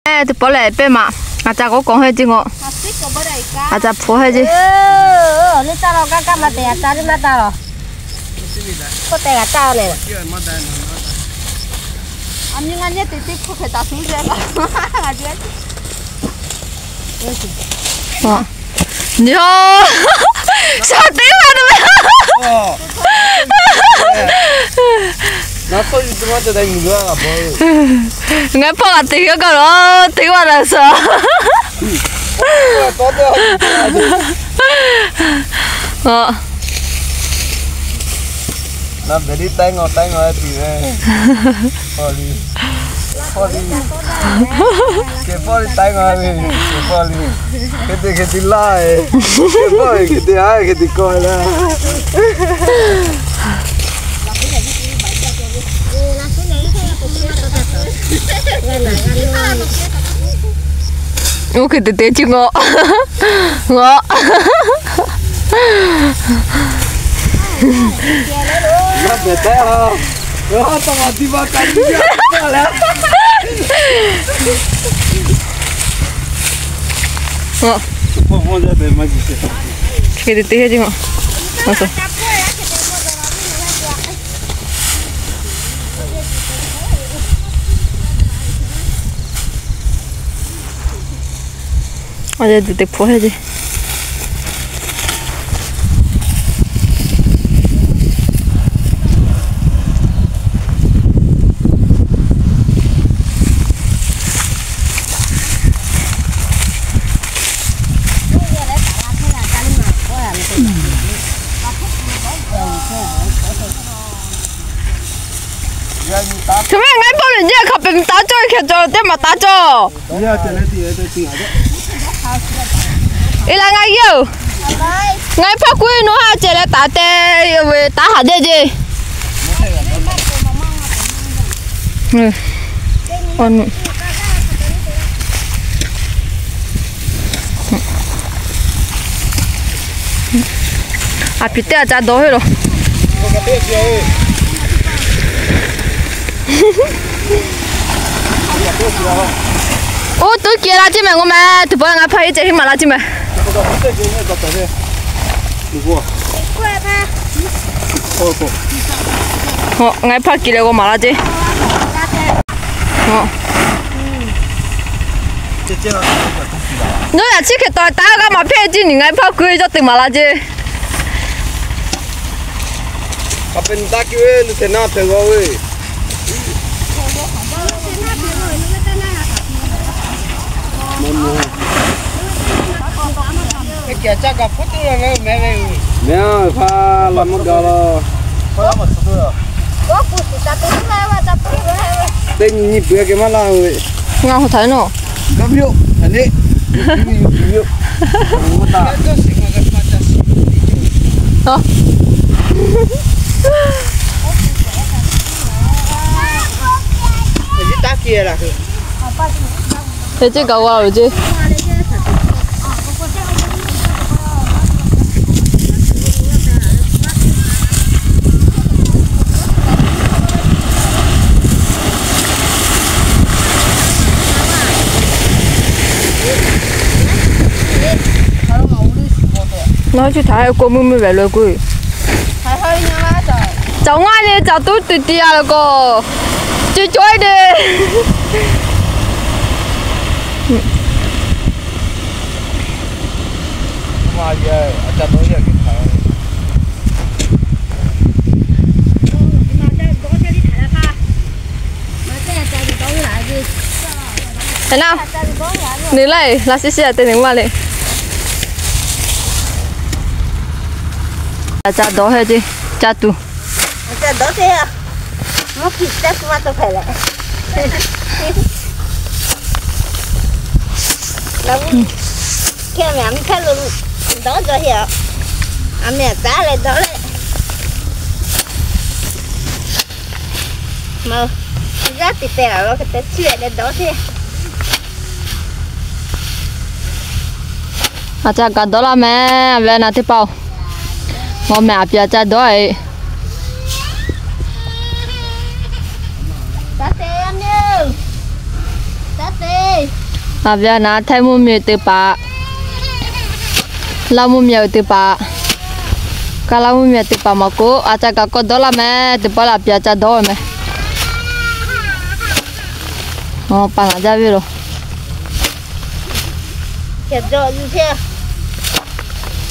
Teˇ pawˆ lehˬ pehˇ maꞈ, a ca k'oˆ k'awꞈ heh ceˇ ngawˬ. A ca hpu heh ceˇ. Nyi, shaˉ teˇ maˬ tuˬ. Ngaˬ hpawˇ kaꞈ teꞈ kaˇ lo teˇ maˬ daꞈ shaˍ. Oˇ hk'e te te chi ngawˬ, ngawˬ. Hk'e te te chi ngawˬ. Aˬ, teꞈ teꞈ hpu heh ceˇ. Hk'e mehˆ ngaˇ pawˆ lehˬ nyi hk'a pehꞈ taˉ cawˇ, hk'e cawˬ teˇ maˬ taˉ cawˇ. Eˬ, laˬ ngaˬ yeˇ oˬ. Ngaˬ hpawˇ kuiˉ nawˬ haˉ cehˬ leh taˍ te ve taˉ haˍ dehˆ ceˇ. Aˬ piˍ teˇ a ca dawˇ heˆ lo. Oˇ tuˉ kehˬ la ceˇ mehˍ, ngaˬ mehˍ tuˬ pa ngaˬ hpaˇ heˆ ceh heˆ maˍ la ceˇ mehˍ. Ngaˬ hpaˇ kehˬ leh g'aw maˍ la ceˇ. Nawˬ yaꞈ chiˉ hk'e tawˍ taˍ g'a maˍ hpehˇ ceˇ, nyi ngaˬ hpaˇ kuiˉ yawˇ te maˍ la ceˇ. Mehˆ hpaˇ la mvuhˇ ga la. Teˇ nyi nyi peuˬ a kehˬ maˇ laˇ ve. Ngaˬ hui htaꞈ nawˬ Hk'e ceˇ kaꞈ g'a oˬ ceˇ. Nawˬ hui chi htaꞈ k'oˆ meuˇ meuˇ ve lo k'o, caˬ ngaˇ le caˬ tuˉ te te a le k'o, ce cawˇ e de. Eˬ, na, nyi laˇ e, laˇ shiˉ shiˉ a te nyi maˇ le. Ca dawˇ heh ceˇ, ca tuˬ. Ca dawˇ ceˇ, mvuhˇ hkiˬ caˇ tuˬ maˇ tawˆ hpehꞈ leh. Hk'e mehˍ, aˬ miˇ hk'aˇ lo dawˇ jaw heˆ a. Aˬ miˇ aˬ caˉ leh dawˇ leh. Maˬ, yaˇ teꞈ pehˍ laˬ lo hk'e te chiˇ leh dawˇ ceˇ. Aˬ ca kaꞈ dawˇ laˇ mehˍ ve na teˇ hpaˍ oˬ. Ngaˬ mehˍ aˬ piˍ aˬ ca dawˇ e. Taˇ te, yaˇ miˇ oˬ. Taˇ te. Aˬ, ve a naˍ, htaiˇ mvuhˇ miˬ teˇ hpaˍ, Laˇ mvuhˇ miˬ teˇ hpaˍ, Kaˇ laˇ mvuhˇ miˬ teˇ hpaˍ maˬ k'o, a ca kaꞈ k'awꞈ dawˇ laˇ meh, teˇ pawˆ laˬ piˇ a ca dawˇ meh. Aˬ, pa naˍ jaˇ ve lo.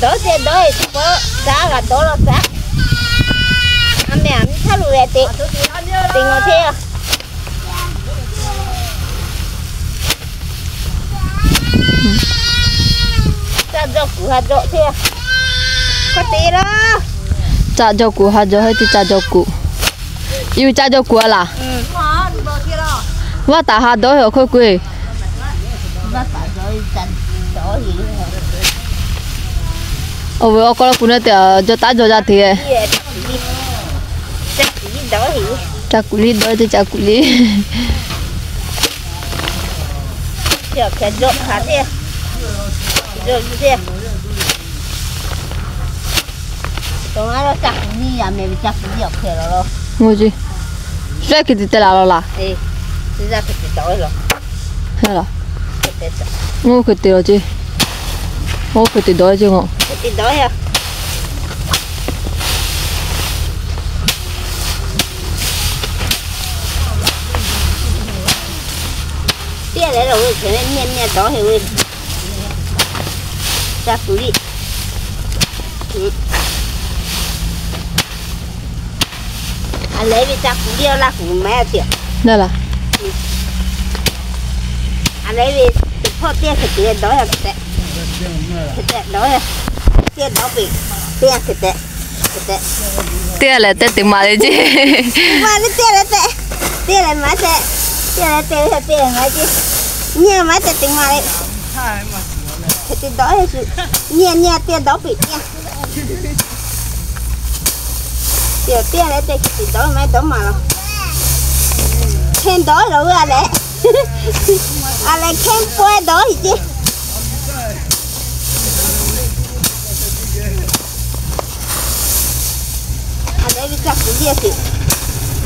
Dawˇ ce dawˇ e teˇ pawˆ caˉ g'a dawˇ law caˉ. A meh a miˇ htaˇ lo ve te, te ngaw hteˇ. Caˆ jawˇ kuˬ ha jawˇ hteˇ. Hk'aw te laˇ. Caˆ jawˇ kuˬ ha jawˇ heˆ ce, caˆ jawˇ kuˬ. Iˉ ve caˆ jawˇ kuˬ a laˬ. Vaˇ taˍ ha dawˇ heˆ awˬ hk'oˆ k'oˆ e. Awˬ ve awˬ hk'aw lo kuˬ na te, jawˇ taˉ jawˇ jaˇ te. Caˆ kuˬ liˇ dawˇ ce, caˆ kuˬ liˇ. Shu hk'e te te laˬ law laˬ. Oˇ hk'e te laˬ ce. Oˇ hk'e te dawˇ ce ngaˬ. Teˇ leh lo ve hk'e le, mehˆ mehˆ dawˇ heˆ ve. Ca kuˬ liˇ. A leh ve ca kuˬ liˇ a, Laˇ kuˬ maˇ heˆ te. A leh ve teˇ hpawˇ teˇ hk'e te dawˇ heˆ hk'e te. Hk'e te dawˇ heˆ. Teˇ dawˇ peꞈ, teˇ hk'e te. Teˇ leh te teꞈ maˍ le ce. Maˇ le teˇ leh te. Teˇ leh maˇ te. Teˇ leh te, teˇ leh maˇ ce. Nyiˇ maˇ te teꞈ maˍ le. Hk'e te dawˇ heˆ shu. Nyiˇ nyiˇ teˇ dawˇ peꞈ nyiˇ. Teˇ teˇ leh te hk'e te dawˇ maˇ dawˇ maˍ law. Hk'e dawˇ law ve a leh. A leh hk'e pawehˇ dawˇ heˆ ce. A leh ve ca kuˬ liˇ a sheˍ.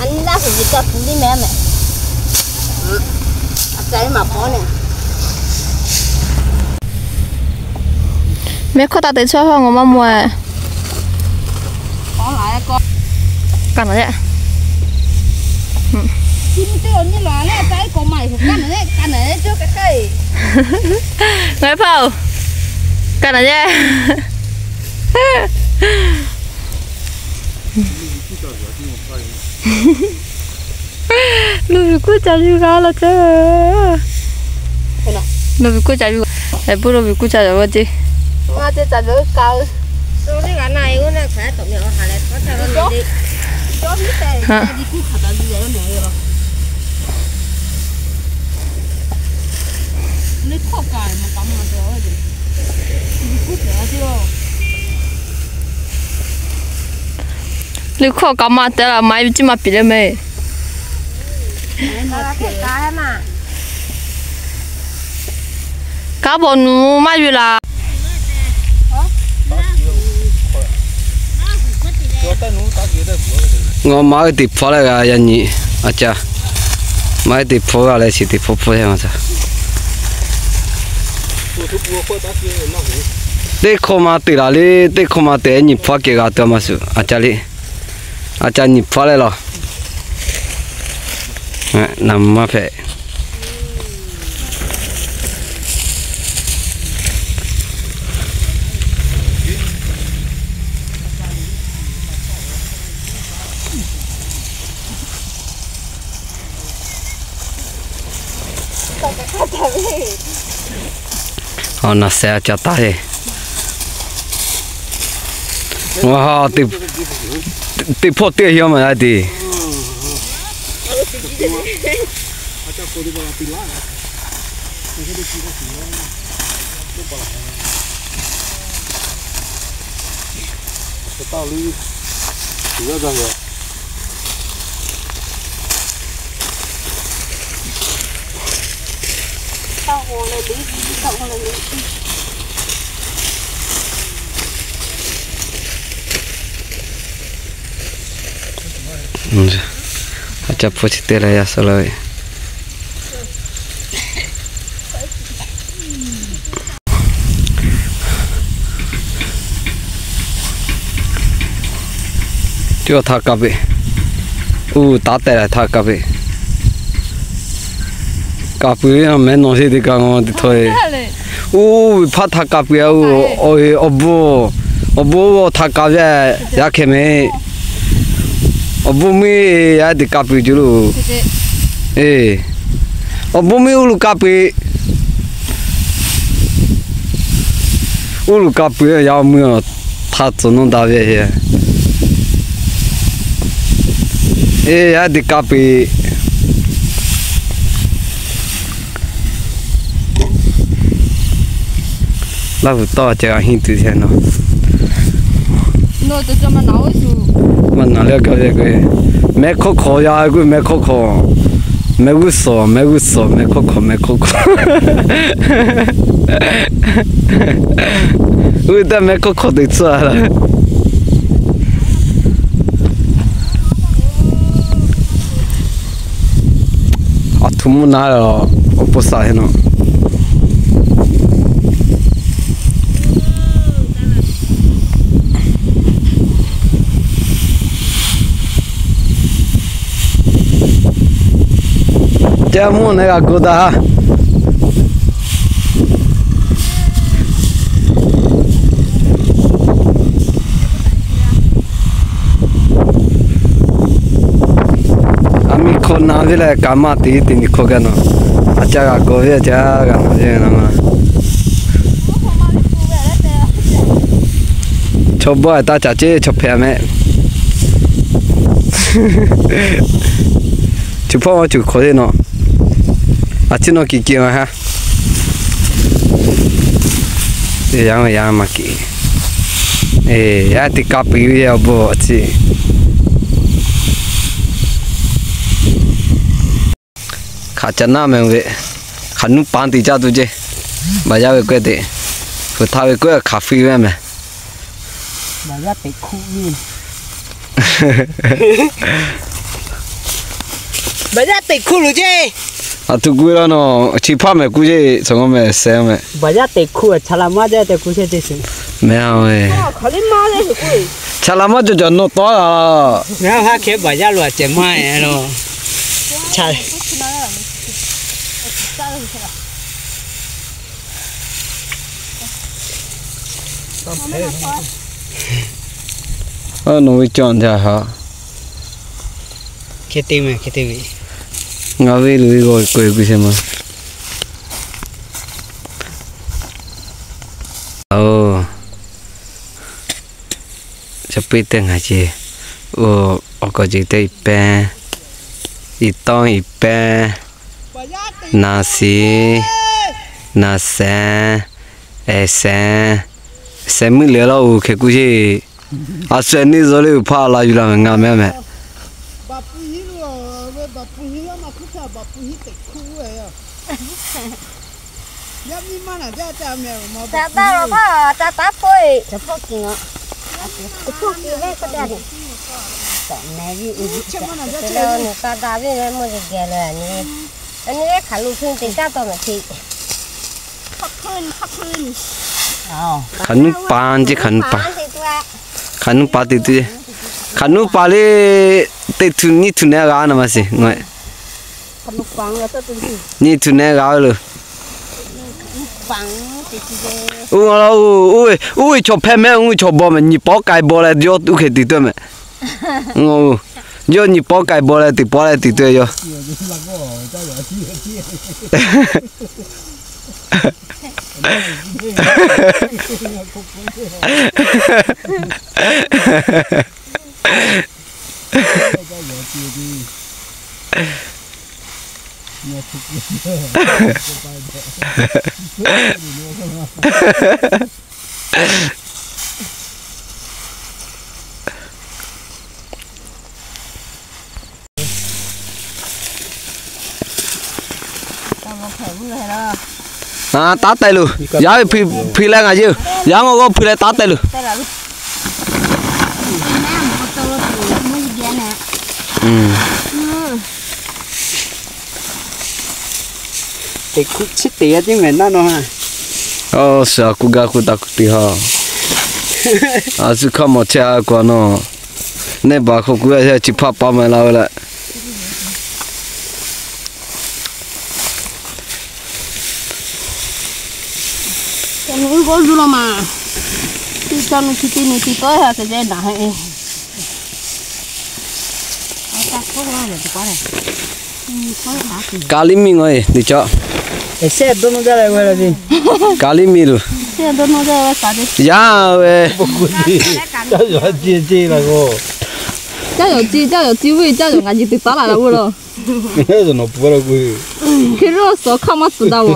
A nyi Laˇ kuˬ ve ca kuˬ liˇ meh meh. A ca ve maˍ pawˆ ne. Meh hkawˇ taˇ te chaw hawˇ ngaw maˇ mawˬ e. Ka naˬ yaˇ. Ngaˬ hpaˇ-oˬ, ka naˬ yaˇ. Lo viˬ kuˉ ca yuˬ g'a law ce. Lo viˬ kuˉ ca yuˬ, e, puˇ lo viˬ kuˉ ca yuˬ g'a ce. Liꞈ hkawˇ kaꞈ maˇ te la, maˇ e ve ciˉ maˇ piˍ leh meh. Kaˉ bawˬ nuˬ maˇ yuˬ laˬ. Ngaˬ maˇ hui teꞈ hpaw leh g'a yaꞈ nyi, a ca. Maˇ hui teꞈ hpaw g'a leh chi teꞈ hpaw hpaw yaˇ ma ca. Teˇ hkawˇ ma teꞈ laˬ le, teˇ hkawˇ ma teꞈ nyi hpaw kehˬ g'a tuˬ a ma shuˍ, a ca le. A ca nyi hpaw leh laˬ. Naˍ maˇ hpehꞈ. Awˬ, naˬ sehˍ a ca taˍ le. Teˇ hpawˇ teˇ hyaw maˬ a te. A ca hpu chi teˇ leh yaꞈ suh la ve. Yawˇ htaꞈ kaˍ peꞈ. Uˉ, taˉ tehˬ la htaꞈ kaˍ peꞈ. Kaˍ peꞈ ve mehˉ nawˬ sheˍ teˇ kaꞈ ngaˬ teˇ htawˇ e. Uˉ, hpaˇ htaꞈ kaˍ peꞈ a, awˬ bon, awˬ bon htaꞈ kaˍ ve yaˇ hkeh mehˍ. Awˬ bon miˇ yaˇ teꞈ kaˍ peꞈ juˇ loˬ. E, awˬ bon miˇ uˉ lo kaˍ peꞈ. Uˉ lo kaˍ peꞈ yaˇ awˬ mui a, htaˇ tcuh nawˇ daꞈ ve e. E, yaˇ teꞈ kaˍ peꞈ. Laˇ huˍ tawˇ ca g'a henˇ tuˬ hk'e nawˬ. Maˇ naˬ leh gaˇ ve k'o, mehˆ hk'awˇ hk'awꞈ yaˇ k'o, mehˆ hk'awˇ hk'awꞈ, mehˆ g'uˇ suhˍ, mehˆ g'uˇ suhˍ, mehˆ hk'awˇ hk'awꞈ, mehˆ hk'awˇ hk'awꞈ. Uˉ, teˇ mehˆ hk'awˇ hk'awꞈ teꞈ tcuhˇ a laˇ. Aˬ htoꞈ ma naˉ leh, awˬ pon saˍ heh nawˬ. Ca mvuhˇ neh g'a gu daꞈ. A miˇ hkawˇ na ve leh, kaꞈ maˇ te teˇ nyi hkawˇ gaˇ nawˬ. A ca g'a gawˬ ve a ca g'a na ve na ma. Chaw bawˆ taˇ caˍ ceˇ, chaw hpehꞈ mehˆ. Chi hpawˇ cuˬ hk'awꞈ le nawˬ. A ciˉ nawˬ kiˬ kiˬ ma ha. Yaˇ ma yaˇ ma kiˬ. Yaˇ teˇ kaˍ peꞈ ve awˬ bon a ciˉ. Hk'aˬ ca naˉ mehˍ ve, hk'aˬ nuˇ paˍ teꞈ caˇ tuˬ ceˇ. Baˬ yaˇ ve k'oˆ te, hpu htaˇ ve k'oˆ hk'aˬ hpui ve mehˍ. Baˬ yaˇ teꞈ hkuˇ loˬ ceˇ. A htoꞈ gu la nawˬ, chi hpaˇ mehˍ kuˇ ceˇ, cawˬ ngaw mehˍ seh mehˍ. Baˬ yaˇ teꞈ hkuˇ a, chaˍ laꞈ maˇ jaˇ te kuˇ ceˇ te suˍ. Mehˍ a ve. Chaˍ laꞈ maˇ cawˬ cawˬ nawˬ tawˉ la. Mehˍ a haˉ hkeh baˬ yaˇ lo a cehˬ maˇ e lo. Nawˬ ve cawˬ jaˇ ha. Hk'e te mehˍ, hk'e te ve. Ngaˬ ve loˬ ve g'aw k'oꞈ e kuˬ shehˍ ma. Oˬ, ca piˇ teˇ ngaˬ ce. Oˬ, awˬ k'aw ce teˇ i pehnˇ, i tawˇ i pehnˇ, naˍ siˍ, naˍ sehˍ, ehˍ sehˍ, sehˍ meuˆ lehˬ laˇ oˬ hkeh kuˇ ceˇ. A sehˍ neˇ zaw le uˬ hpaˇ la yuˬ la mehˍ ngaˬ mehˍ mehˍ. Hk'aˬ nuˇ paˍ ce, hk'aˬ nuˇ paˍ. Hk'aˬ nuˇ paˍ teꞈ tuˬ, hk'aˬ nuˇ paˍ le, teˇ htuꞈ nyiˇ htuꞈ neh g'a na ma shiˍ. Nyiˇ htuꞈ neh g'a ve loˬ. Oˇ, oˇ ve chaw hpehˇ mehˍ, oˇ ve chaw bawˬ mehˍ, nyi pawˉ k'ai bawˬ leh yawˇ uˉ hk'e teꞈ tuˬ mehˍ. Yawˇ nyi pawˉ k'ai bawˬ leh teꞈ pawˉ leh teꞈ tuˬ yawˇ. Taˉ teh loˬ. Yaˇ ve hpui leh ngaˬ yeuˬ, yaˇ ngawˬ g'awˇ hpui leh taˉ teh loˬ. Teꞈ hkuˆ chiˉ teꞈ yaˇ teˇ mehˍ naˆ nawˬ ha. Oˬ, suhˍ a kuˬ gaˇ kuˬ taˍ kuˬ te ha. A shu hk'a mawˬ chehˇ a kuˬ a nawˬ. Neˇ baˬ hk'oˆ kuˬ a chi hpaˆ pa ma la ve leh. K'o zuˇ lo ma. Teˇ caˇ nu chi teˇ nu ti tawˆ ha te jehˇ naˍ he. Ka liˇ miˬ ngaw e teˇ caˇ. Ka liˇ miˬ luˬ. Yaˇ ve. Caˇ yawˬ ci, caˇ yawˬ ci ve, caˇ yawˬ ngaˬ nyi teꞈ taˉ laˬ la ve lo. Hk'e lo suhˍ hk'aˇ maˇ suhˍ daꞈ a.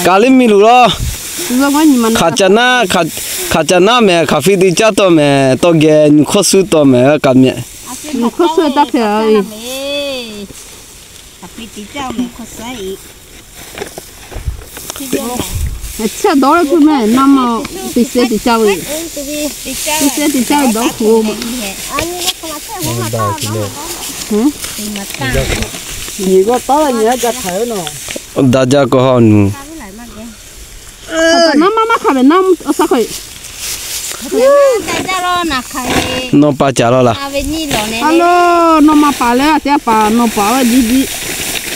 Ka liˇ miˬ luˬ laˇ. Hk'aˬ caꞈ naˉ, hk'aˬ caꞈ naˉ mehˍ, hk'aˬ hpiˇ teˇ caˇ taw mehˍ, tawˇ geh nyi hkawˇ suhˉ taw mehˍ, kaꞈ mehˍ. Nyi hkawˇ suhˉ taˇ hpehꞈ a. Chehˇ dawˇ leh puiˉ mehˍ, naˇ ma teˇ sehˉ teˇ caˇ ve, teˇ sehˉ teˇ caˇ ve dawˇ hk'oˆ ma. Nyi g'aˇ taˉ la nyi a ga hk'aˬ ve naˬ. Daꞈ jaˇ k'o ha nu. Naˇ maˇ maˇ hk'aˬ ve naˇ, a shaˉ hk'aw e. Nawˬ pa caˍ laˇ laˇ. A lo, nawˬ ma paˍ leh a teˇ a paˍ nawˬ paˍ ve diˇ diˇ.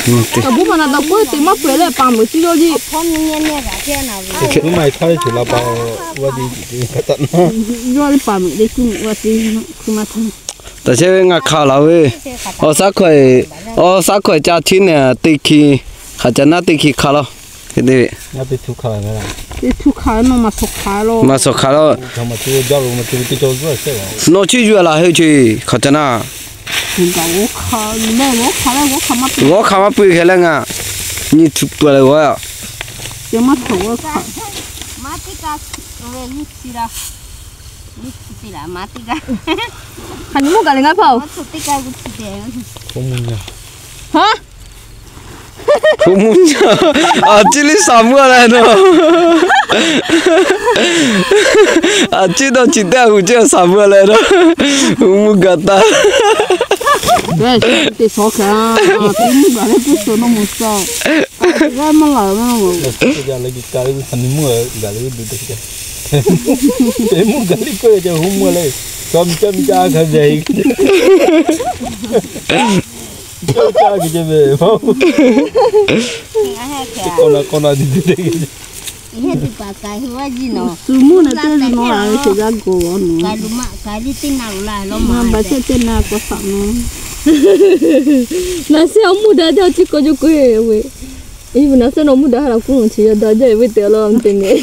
Awˬ bon maˬ naˍ dawˬ k'oˆ ve teꞈ maˇ peuˬ leh paˍ meuˍ tiˉ lo jiˇ. Yawˇ ve paˍ meuˍ le kuˇ meuˍ g'a te, kuˇ maˇ htaˇ. Taꞈ chehˇ ve ngaˬ hk'aˬ laˬ ve, awˬ shaˉ hkawehˬ, awˬ shaˉ hkawehˬ ca chiˇ nehˬ teˇ hki, hk'aˬ caꞈ naˉ teˇ hki hk'a laˇ. Teˇ htu hk'a ve, maˬ shawˍ hk'aˬ lo. Nawˬ chiˇ yuˬ laˬ hui chi hk'aˬ caꞈ naˉ. G'awˇ hk'aˬ maˇ pui hk'e leh ngaˬ nyi htu peuˬ leh g'awˇ a. Hk'aˬ nyi mvuhˇ gaˬ leh ngaˇ hpaˇ oˬ. Hpu mvuhˇ nyaˇ, a ciˉ liˇ shaˍ mvuhˇ leh nawˬ. A ciˉ dawˇ chi teˇ a hu ceˇ shaˍ mvuhˇ leh nawˬ. Hpu mvuhˇ gaˬ taˍ. Teˇ shawˉ kaꞈ, teˇ mvuhˇ gaˬ leh puiˉ suhˍ nawˇ mawˬ shaˍ. G'aˇ maˇ laˬ ve. Teˇ mvuhˇ gaˬ liˇ k'oˆ ve ca hu mvuhˇ leh, chaw mi caˇ mi caˇ hk'a ve. Caˇ caˇ ve ce ve. K'awꞈ na k'awꞈ na ti te. Shu mvuhˇ na teˇ g'aˇ g'aw a nu. Baˬ chehˇ teˇ na k'awꞈ shaꞈ nu. Naˬ sehˉ awˬ mvuhˇ daꞈ jaˇ, chi k'awꞈ juˇ k'oˆ ve. Eˬ, naˬ sehˉ nawˬ mvuhˇ daꞈ ha laˬ k'oˆ chi yaˇ daꞈ jaˇ ve teꞈ law te ne.